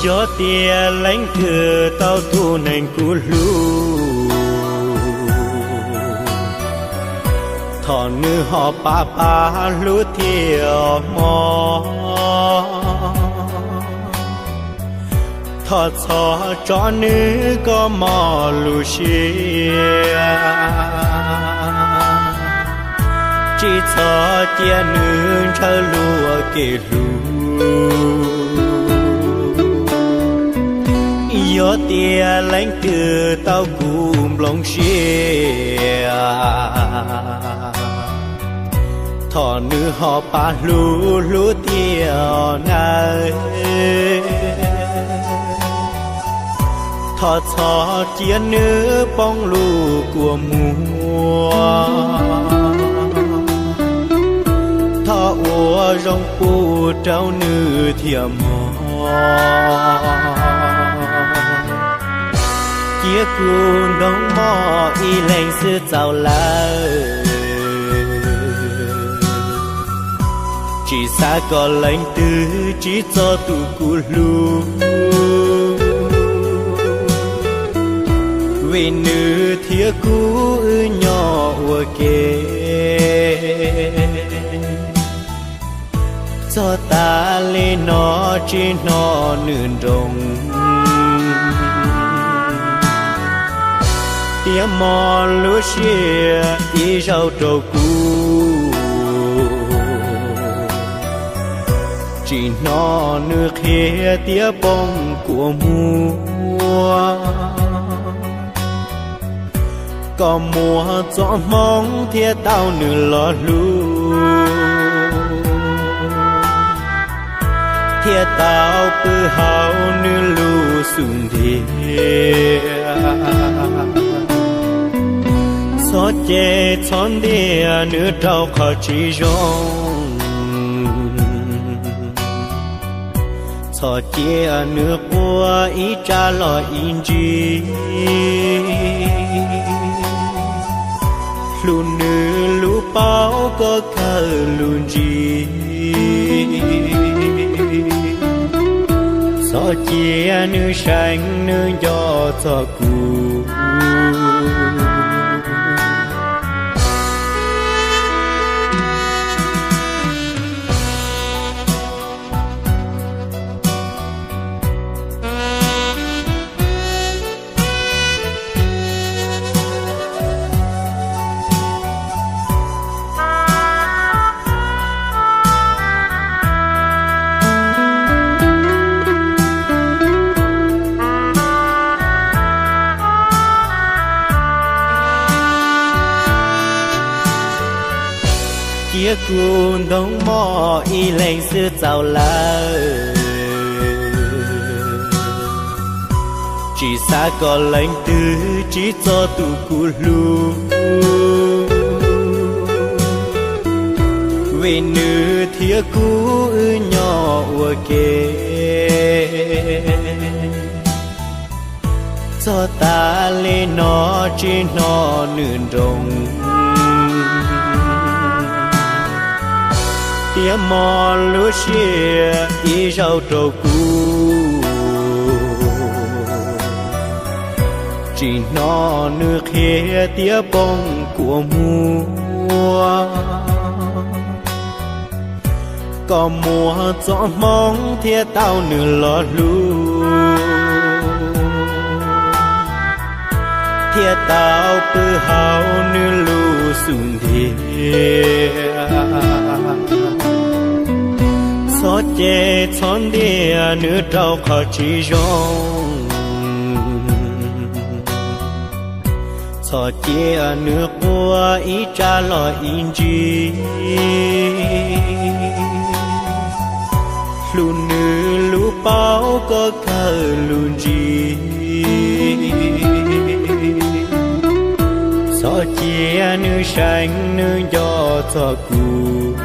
Yog tias leej twg tau tus neeg kuv hlub, thov nws ho pab pab hlub thiaj mob. Thov txhob tso nws kom mob lub siab, tsis txhob cia nws ntshaw luag kev hlub. Yog tias leej twg tau kuv nplooj siab, thov nws ho pab hlub hlub thiaj nawb. Thov txhob cia nws poob lub kua muag, thov ua zoo pub rau nws thiaj mob. Cia kuv ntoov mob ib leeg xwb txaus lawm, tsis xav kom leej twg tsim txom tus kuv hlub, vim nws thiab kuv wb nyob ua ke. Txog tas li no tsis hnov nws nroo, thiab mob lub siab ib zaug rau kuv. Tsis hnov nws qhia thiab poob kua muag, kom muaj txoj hmoov thiaj tau nws los hlub, thiaj tau pw hauv nws lub xub ntiag. Txhob cem txhob ntiag nws rau qhov tsis zoo, txhob cia nws quaj ib tsam los ib ntsis. Hlub nws lub paub kom kawg lub ntsig, txhob cia nws seev nws nco txog kuv. Cia kuv ntoov mob ib leeg xwb txaus lawm, tsis xav kom leej twg tsim txom tus kuv hlub, vim nws thiab kuv wb nyob ua ke. Txog tas li no tsis hnov nws nroo, thiab mob lub siab ib zaug rau kuv. Tsis hnov nws qhia thiab poob kua muag, kom muaj txoj hmoov thiaj tau nws los hlub, thiaj tau pw hauv nws lub xub ntiag. Txhob cem txhob ntiag nws rau qhov tsis zoo, txhob cia nws quaj ib tsam los ib ntsis. Hlub nws lub paub kom kawg lub ntsig, txhob cia nws seev nws nco txog kuv.